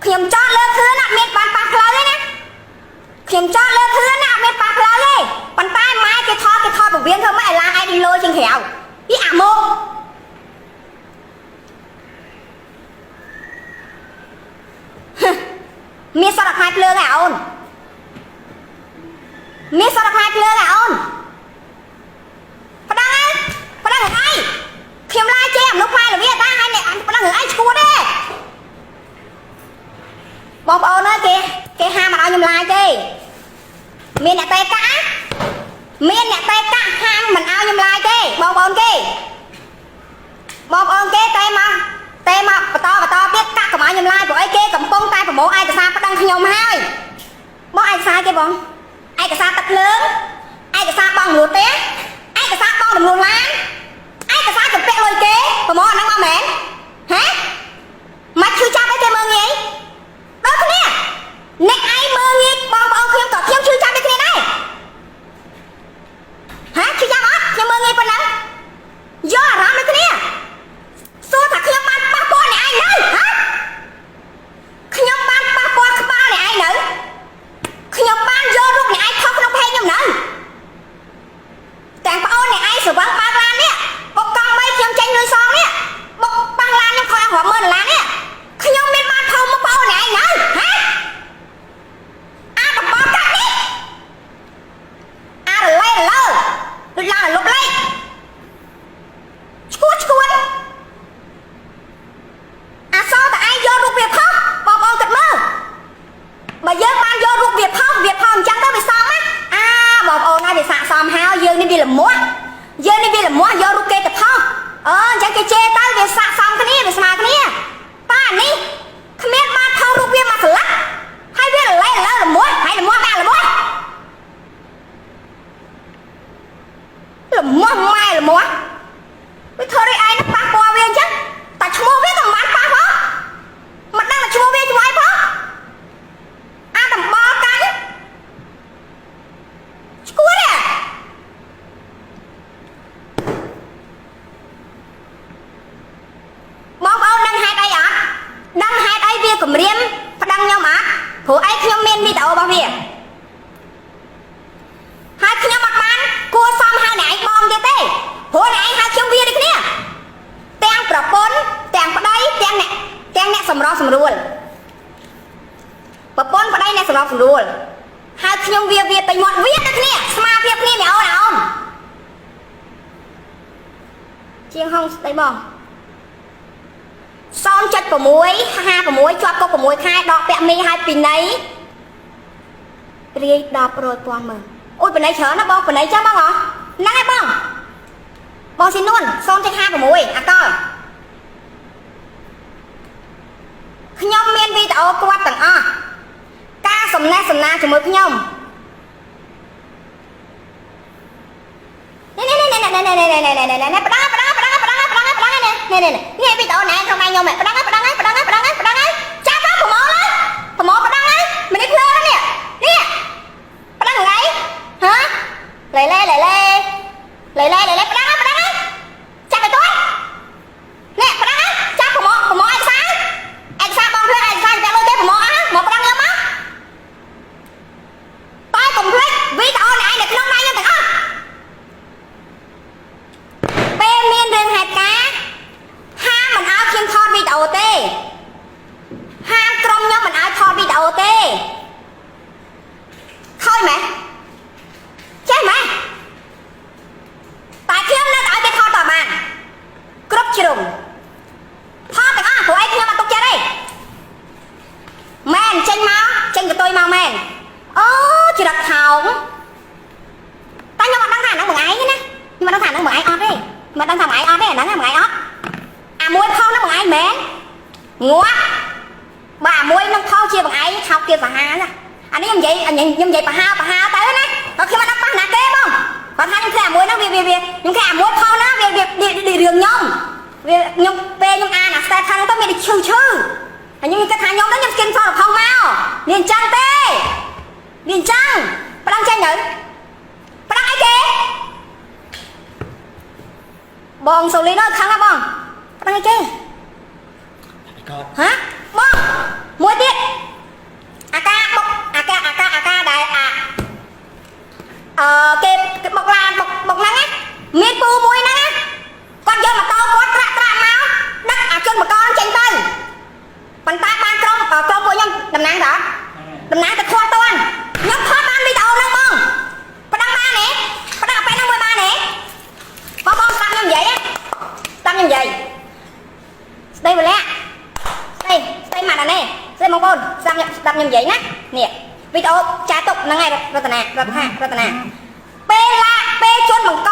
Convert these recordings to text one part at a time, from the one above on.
ខ្ញុំចតលើខឿនអត់មានបានប៉ះផ្លូវទេណាខ្ញុំចតលើខឿនណាអត់មានប៉ះផ្លូវទេប៉ុន្តែម៉ែគេថតគេថតពវៀនធ្វើម៉េចឲ្យឡើងឯងលយជាងក្រៅពីអាមកមានសតខ្លាយភ្លើងហ៎អូនមានសតខ្លាយភ្លើងហ៎អូនប្តឹងហ៎ប្តឹងអីខ្ញុំឡាយជេមនុស្សផ្លែល្វាតាហើយអ្នកប្តឹងរឿងអីឈួតទេបងប្អូនអើយគេហាមអត់ឲ្យខ្ញុំឡាយទេមានអ្នកតេកាមានអ្នកតេកាហាមមិនឲ្យខ្ញុំឡាយទេបងប្អូនគេបងប្អូនគេតែមកតែមកបន្តបន្តទៀតកាក់កុំឲ្យខ្ញុំឡាយព្រោះអីគេកំពុងតែប្រមូលឯកសារប្តឹងខ្ញុំហើយបងឯកសារគេបងឯកសារទឹកភ្លើងឯកសារបងរំលោះផ្ទះឯកសារបងរំលោះឡានឯកសារចម្ពាក់លុយគេប្រមូលអាហ្នឹងមកមែនហ៎មកឈឺចាប់អីគេមើងងាយដូចគ្នាអ្នកឯងមើងងាយបងប្អូនខ្ញុំក៏ខ្ញុំឈឺចាប់ដូចគ្នាដែរហ៎ឈឺចាប់អត់ខ្ញុំមើងងាយប៉ុណ្ណឹងយកអារម្មណ៍ដូចគ្នាសួរថាខ្ញុំបានប៉ះពាល់អ្នកឯងនៅហ៎ខ្ញុំបានប៉ះពាល់ក្បាលអ្នកឯងនៅខ្ញុំបានយករូបអ្នកឯងផុសក្នុងផេកខ្ញុំនៅទាំងប្អូនអ្នកឯងស្រវឹងបើកឡាននេះបុកកង់បីខ្ញុំចេញលុយសងនេះបុកប៉ះឡានខ្ញុំខ້ອຍរាប់ម៉ឺនដុល្លារនេះខ្ញុំមានបានផុសមុខប្អូនអ្នកឯងនៅហ៎អាដំបងកាត់នេះអារលេរលើដូចឡើងលុបលេខឈួតឈួតអាសតឯងយករូបវាផុសបងប្អូនគិតមើលបើយើងបានយករូបវាផុសវាផុសអញ្ចឹងទៅវាសមណាអាបងប្អូនហើយវាសាកសមហើយយើងនេះវាលមាស់យើងនេះវាលមាស់យករូបគេទៅផុសអឺអញ្ចឹងគេជេរទៅវាសាកសមគ្នាវាស្មើគ្នាតានេះគ្មានបានផុសរូបវាមកស្លាប់ហើយវារលែរលើលមាស់ហើយលមាស់ដាក់លមាស់លមាស់ម៉ែលមាស់វាធ្វើឲ្យឯងនឹងប៉ះពាល់វាអញ្ចឹងតែឈ្មោះវាក៏មិនបានប៉ះផងមិនដឹងថាឈ្មោះវាឈ្មោះអីផងអាដំបល់កាញ់ឈួតទេបងប្អូនដឹងហេតុអីអត់ដឹងហេតុអីវាគម្រាមប្តឹងខ្ញុំអត់ព្រោះអីខ្ញុំមានវីដេអូរបស់វាហើយខ្ញុំអត់បានគួសមហៅអ្នកឯងបងទៀតទេព្រោះអ្នកឯងហៅខ្ញុំវាដូចគ្នាទាំងប្រពន្ធទាំងប្តីទាំងអ្នកសម្របសម្រួលប្រពន្ធប្តីអ្នកសម្របសម្រួលហៅខ្ញុំវាវាពេញមាត់វាដូចគ្នាស្មារភាពគ្នាអ្នកអូនអូនជាងហងស្ដីបង0.6 56ជាប់គុក6ខែដកពាក់មីឲ្យពីណីរាយ10រយពាន់មើលអូយបណៃច្រើនណាបងបណៃចឹងបងហ៎ហ្នឹងហើយបងបងស៊ីនួន0.56អាកលខ្ញុំមានវីដេអូគាត់ទាំងអស់ការសំណេះសំណាលជាមួយខ្ញុំនេះនេះនេះនេះនេះនេះនេះនេះនេះនេះប្តឹងប្តឹងប្តឹងប្តឹងប្តឹងប្តឹងនេះនេះនេះនេះវីដេអូណែក្នុងដៃខ្ញុំប្តឹងប្តឹងប្តឹងប្តឹងប្តឹងចាប់ទៅប្រមូលប្រមូលប្តឹងហើយមិននេះភ្លើងនេះនេះប្តឹងថ្ងៃហ៎លេលេលេលេលេលេលេលេប្តឹងប្តឹងចាប់ទៅនេះប្តឹងចាប់ប្រមូលប្រមូលឯកសារឯកសារបងភ្លើងឯកសារចាក់លុយគេប្រមូលអស់មកប្តឹងខ្ញុំមកតែកុំភ្លេចវីដេអូនេះឯងនៅក្នុងដៃខ្ញុំទាំងអស់ពេលមានរឿងហេតុការណ៍ហាមមិនឲ្យខ្ញុំថតវីដេអូទេហាមក្រុមខ្ញុំមិនឲ្យថតវីដេអូទេខូចម៉េះចេះម៉េះតែខ្ញុំនៅតែឲ្យគេថតតបានគ្រប់ជ្រុងថតទាំងអស់ព្រោះអីខ្ញុំអត់ទុកចិត្តទេមែនចេញមកចេញកតុយមកមែនអូច្រឹកថោងតែខ្ញុំអត់ដឹងថាហ្នឹងមួយឯងទេណាខ្ញុំអត់ដឹងថាហ្នឹងមួយឯងអត់ទេមិនដឹងថាមួយឯងអត់ទេអាហ្នឹងមួយឯងអត់អាមួយផុសហ្នឹងមួយឯងមែនងាប់បើអាមួយនឹងផុសជាមួយឯងឆោកទៀតសាហាវណាអានេះខ្ញុំនិយាយខ្ញុំនិយាយប្រហើប្រហើទៅណាបើខ្ញុំអត់ដឹងប៉ះណាគេបងគាត់ថាខ្ញុំឃើញអាមួយហ្នឹងវាវាខ្ញុំឃើញអាមួយផុសហ្នឹងវាវារឿងខ្ញុំវាខ្ញុំពេលខ្ញុំអានអា status ហ្នឹងទៅមានតែឈឺឈឺហើយខ្ញុំគិតថាខ្ញុំទៅខ្ញុំស្គិនសតផុសមកនេះអញ្ចឹងទេនេះអញ្ចឹងប្តឹងចេញទៅប្តឹងអីគេបងសូលីនអើយខឹងហ៎បងប្តឹងអីគេ កត ហ៎បង មួយទៀតអាការបុកអាការអាការអាការដែលអាអឺគេគេបុកឡានបុកបុកហ្នឹងណាមានពូមួយហ្នឹងណាគាត់យកម៉ូតូគាត់ត្រាក់ត្រាក់មកដឹកអាជនបកហ្នឹងចេញទៅប៉ុន្តែបានក្រុមក្រុមពួកខ្ញុំតំណាងតើតំណាងទៅខាត់តាន់ខ្ញុំថតបានវីដេអូហ្នឹងបងប្តឹងបានទេប្តឹងអាពេលហ្នឹងមួយបានទេបងបងស្ដាប់ខ្ញុំនិយាយណាស្ដាប់ខ្ញុំនិយាយស្ដីវលៈស្ដីស្ដីម៉ាត់អានេះស្ដីបងប្អូនស្ដាប់ខ្ញុំស្ដាប់ខ្ញុំនិយាយណានេះវីដេអូចាទុកហ្នឹងហើយរតនារដ្ឋារតនាពេលឡាពេលជន់បង្ក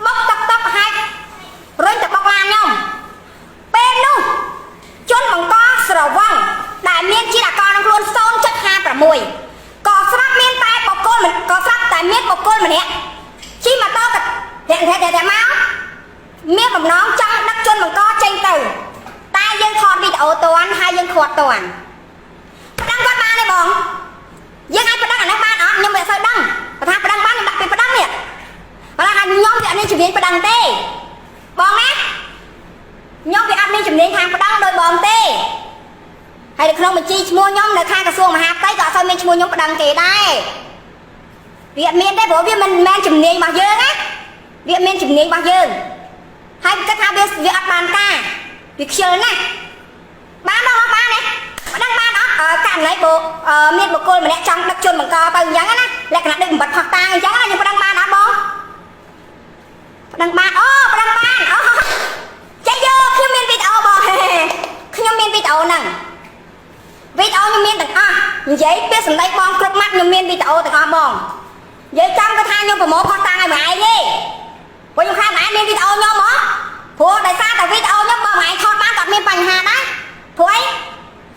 បុកតុកតុកហើយរុញទៅបុកឡានខ្ញុំពេលនោះជនបង្កស្រវឹងដែលមានជាតិអាល់កុលក្នុងខ្លួន0.56ក៏ស្រាប់មានតែបុគ្គលមិនក៏ស្រាប់តែមានបុគ្គលម្នាក់ជិះម៉ូតូកធាក់ធាក់ធាក់មកមានបំណងចង់ដឹកជនបង្កចេញទៅតែយើងថតវីដេអូតាន់ហើយយើងខាត់តាន់ប្តឹងគាត់បានទេបងយើងអាចប្តឹងអានេះបានអត់ខ្ញុំមិនសូវដឹងបើថាប្តឹងបានខ្ញុំដាក់ពីប្តឹងនេះបើថាខ្ញុំវាអត់មានជំនាញប្តឹងទេបងណាខ្ញុំវាអត់មានជំនាញខាងប្តឹងដោយបងទេហើយនៅក្នុងបញ្ជីឈ្មោះខ្ញុំនៅខាងក្រសួងមហាផ្ទៃក៏អត់សូវមានឈ្មោះខ្ញុំប្តឹងគេដែរវាអត់មានទេព្រោះវាមិនមែនជំនាញរបស់យើងណាវាអត់មានជំនាញរបស់យើងហើយគិតថាវាវាអត់បានការវាខ្ជិលណាស់បានបងបានទេប្តឹងបានអត់ករណីបើមានបុគ្គលម្នាក់ចង់ដឹកជនបង្កទៅអញ្ចឹងណាលក្ខណៈដូចបំបត្តិផុសតាងអញ្ចឹងណាយើងប្តឹងបានអត់បងប្តឹងបានអូប្តឹងបានអូចេះយកខ្ញុំមានវីដេអូបងខ្ញុំមានវីដេអូហ្នឹងវីដេអូខ្ញុំមានទាំងអស់និយាយពាក្យសម្ដីបងគ្រប់ម៉ាត់ខ្ញុំមានវីដេអូទាំងអស់បងនិយាយចំទៅថាខ្ញុំប្រមូលផុសតាងឲ្យមួយឯងទេព្រោះខ្ញុំខានមួយឯងមានវីដេអូខ្ញុំហ៎ព្រោះដោយសារតែវីដេអូខ្ញុំបងមួយឯងថតបានក៏មានបញ្ហាដែរព្រោះអី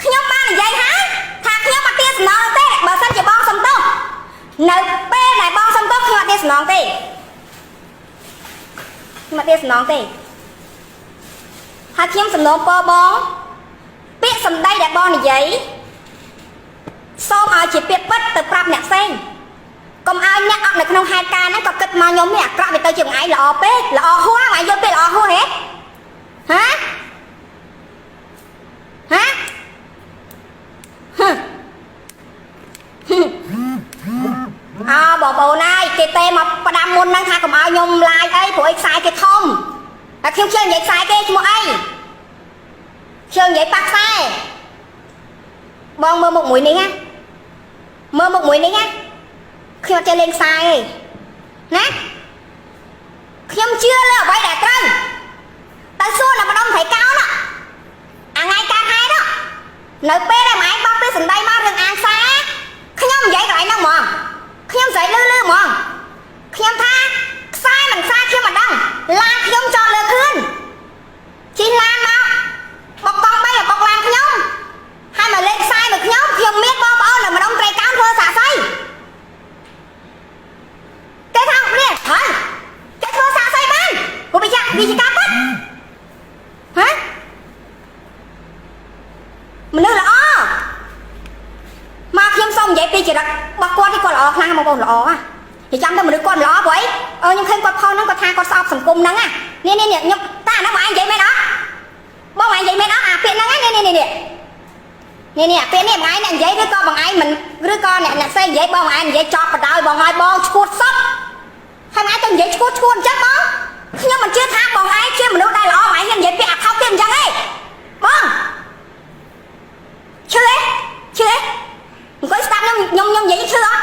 ខ្ញុំបាននិយាយហើយថាខ្ញុំអត់ទាសំណងទេបើសិនជាបងសុំទោសនៅពេលដែលបងសុំទោសខ្ញុំអត់ទាសំណងទេខ្ញុំអត់ទាសំណងទេហើយខ្ញុំសំណូមពរបងពាក្យសម្ដីដែលបងនិយាយសូមឲ្យជាពាក្យពិតទៅប្រាប់អ្នកផ្សេងកុំឲ្យអ្នកអត់នៅក្នុងហេតុការណ៍ហ្នឹងក៏គិតមកខ្ញុំនេះអាក្រក់វាទៅជាងឯងល្អពេកល្អហួសឯងយល់ពេកល្អហួសហេហាហាហឹអើបងប្អូនហើយគេទេមកផ្ដាំមុនហ្នឹងថាកុំឲ្យខ្ញុំឡាយអីព្រោះអីខ្សែគេធំតែខ្ញុំជឿនិយាយខ្សែគេឈ្មោះអីជឿនិយាយប៉ះខ្សែបងមើលមុខមួយនេះណាមើលមុខមួយនេះណាខ្ញុំអត់ចេះលេងខ្សែទេណាខ្ញុំជឿលើអ្វីដែលត្រូវទៅសួរនៅម្ដុំត្រីកោណអាថ្ងៃកើតហេតុនៅពេលដែលម៉ែបោះពីសម្ដីមករឿងអាងខ្សែខ្ញុំនិយាយកន្លែងហ្នឹងហ្មងខ្ញុំស្រែកលឺលឺហ្មងខ្ញុំថាខ្សែមិនខ្សែខ្ញុំមិនដឹងឡានខ្ញុំចតលើខឿនជិះឡានមកបុកកង់3បុកឡានខ្ញុំហើយមកលេងខ្សែមកខ្ញុំខ្ញុំមានបងប្អូននៅម្ដុំត្រីកោណធ្វើសាក់សីគេថានេះហើយគេធ្វើសាក់សីបានព្រោះវាជាការពិតហ៎មនុស្សល្អមកខ្ញុំសូមនិយាយពីចរិតរបស់គាត់នេះគាត់ល្អខ្លាំងបងប្អូនល្អហ่ะនិយាយចាំទៅមនុស្សគាត់ល្អព្រោះអីខ្ញុំឃើញគាត់ផុសហ្នឹងគាត់ថាគាត់ស្អប់សង្គមហ្នឹងណានេះនេះខ្ញុំតាហ្នឹងបងឯងនិយាយមែនអត់បងឯងនិយាយមែនអត់អាពាក្យហ្នឹងនេះនេះនេះនេះនេះអាពាក្យនេះបងឯងអ្នកនិយាយឬក៏បងឯងមិនឬក៏អ្នកអ្នកផ្សេងនិយាយបងឯងនិយាយចប់បដ ாய் បងឲ្យបងឈួតសពហើយបងឯងទៅនិយាយឈួតឈួតអញ្ចឹងបងខ្ញុំមិនជឿថាបងឯងជាមនុស្សដែលល្អបងឯងនិយាយពាក្យអាថោកទៀតអញ្ចឹងទេបងឈឺទេឈឺទេអង្គុយស្ដាប់ខ្ញុំខ្ញុំខ្ញុំនិយាយឈឺអត់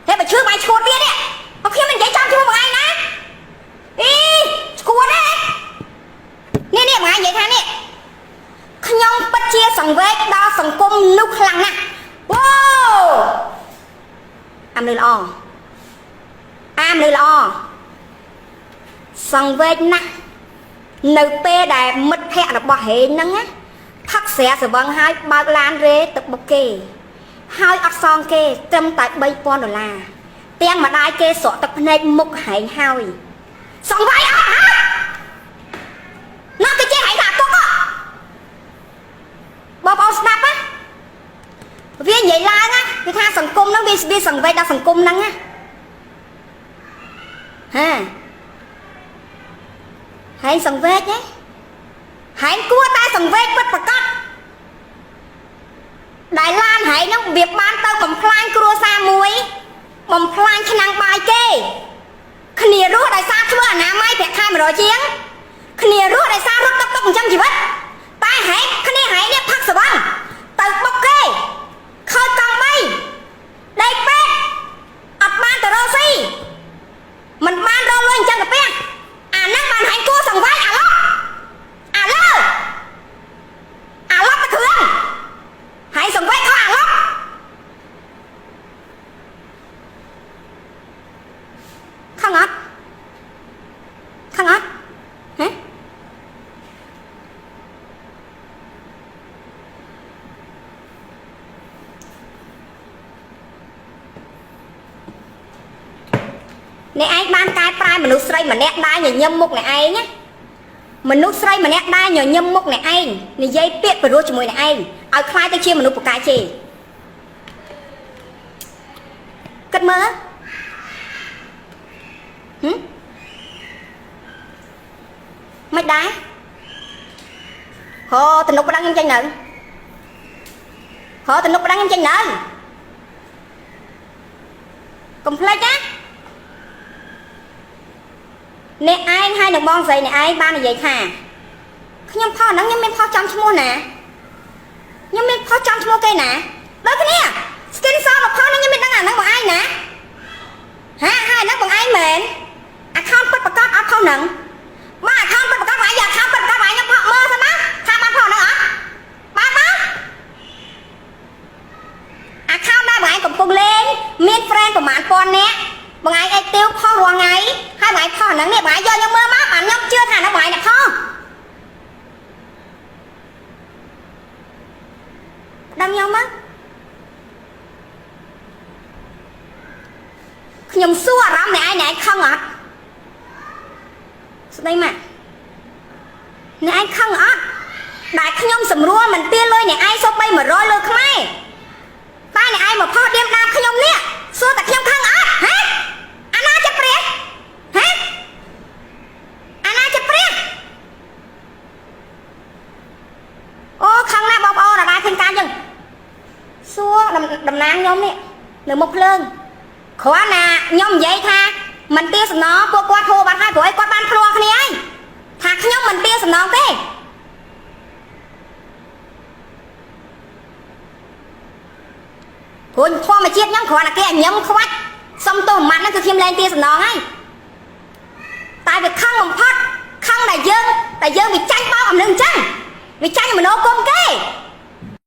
តែបើឈឺបាយឈួតទៀតនេះបើខ្ញុំមិននិយាយចំឈ្មោះបងឯងណាអីឈួតទេនេះនេះបងឯងនិយាយថានេះខ្ញុំពិតជាសង្វេគដល់សង្គមនោះខ្លាំងណាស់វ៉ូអាមលឺល្អអាមលឺល្អសង្វេគណាស់នៅពេលដែលមិត្តភ័ក្តិរបស់ហេងហ្នឹងណាផឹកស្រាសវឹងហើយបើកឡានរេទៅបុកគេហើយអត់សងគេត្រឹមតែ3000ដុល្លារទាំងម្ដាយគេស្រក់ទឹកភ្នែកមុខហែងហើយសង្វេគអត់ហ៎ណាគេចេះហែងថាទុកបងប្អូនស្ដាប់ណាវានិយាយឡើងណាវាថាសង្គមហ្នឹងវាសង្វេគដល់សង្គមហ្នឹងណាហាហែងសង្វេគហ៎ហែងគួរតែសង្វេគពិតប្រាកដ ដែលឡានហែងហ្នឹងវាបានទៅបំផ្លាញគ្រួសារមួយបំផ្លាញឆ្នាំងបាយគេគ្នារស់ដោយសារធ្វើអនាម័យប្រាក់ខែ100ជាងគ្នារស់ដោយសាររត់តុកតុកចិញ្ចឹមជីវិតតែហែងគ្នាហែងនេះផឹកសវឹងទៅបុកគេខូចកង់បីដេកពេទ្យអត់បានទៅរកស៊ីមិនបានរកលុយអញ្ចឹងកាពះអាហ្នឹងបានហែងគួរសង្វេគអាឡុកអាលើអាឡុកទៅគ្រឿងហែងសង្វេគខុសអាឡុកខឹងអត់ខឹងអត់ហ៎អ្នកឯងបានកែប្រែមនុស្សស្រីម្នាក់ដែរញញឹមមុខអ្នកឯងណាមនុស្សស្រីម្នាក់ដែរញញឹមមុខអ្នកឯងនិយាយពាក្យព្រោះជាមួយអ្នកឯងឲ្យខ្លាយទៅជាមនុស្សពូកែជេរគិតមើលហឹមមិនដែរហោទំនុកប្តឹងខ្ញុំចេញនៅហោទំនុកប្តឹងខ្ញុំចេញនៅកុំភ្លេចណាអ្នកឯងហើយនឹងបងស្រីអ្នកឯងបាននិយាយថាខ្ញុំផុសហ្នឹងខ្ញុំមានផុសចំឈ្មោះណាខ្ញុំមានផុសចំឈ្មោះគេណាដូចគ្នា skin សមកផុសហ្នឹងខ្ញុំមានដឹងអាហ្នឹងបងឯងណាហាហើយហ្នឹងបងឯងមែន account ពិតប្រាកដអត់ផុសហ្នឹងបើ account ពិតប្រាកដបងឯងយក account ពិតប្រាកដបងឯងខ្ញុំផុសមើលសិនណាថាបានផុសហ្នឹងអត់បានមក account ដែលបងឯងកំពុងលេងមាន friend ប្រហែលពាន់នាក់បងឯងអេទៀវផុសរាល់ថ្ងៃហើយបងឯងផុសហ្នឹងនេះបងឯងយកខ្ញុំមើលមកបានខ្ញុំជឿថាហ្នឹងបងឯងអ្នកផុសដឹងខ្ញុំមកខ្ញុំសួរអារម្មណ៍អ្នកឯងអ្នកឯងខឹងអត់ស្ដីម៉ាក់អ្នកឯងខឹងអត់ដែលខ្ញុំសម្រួលមិនទាលុយអ្នកឯងសូម្បី100លើខ្មែរតែអ្នកឯងមកផុសឌៀមដាមខ្ញុំនេះសួរតែខ្ញុំខឹងអត់ហ៎អាណាចិត្តព្រះហ៎អាណាចិត្តព្រះអូខឹងណាស់បងប្អូនអត់ដែរឃើញការចឹងសួរតំណាងខ្ញុំនេះនៅមុខភ្លើងគ្រាន់ណាខ្ញុំនិយាយថាមិនទាសំណងពួកគាត់ហួរបាត់ហើយព្រោះអីគាត់បានភ្លាស់គ្នាហើយថាខ្ញុំមិនទាសំណងទេព្រោះធម្មជាតិខ្ញុំគ្រាន់តែគេឲ្យញឹមខ្វាច់សុំទោសមួយម៉ាត់ហ្នឹងគឺខ្ញុំលែងទាសំណងហើយតែវាខឹងបំផុតខឹងដែលយើងវាចាញ់បោកអំនឹងអញ្ចឹងវាចាញ់មនោគមគេ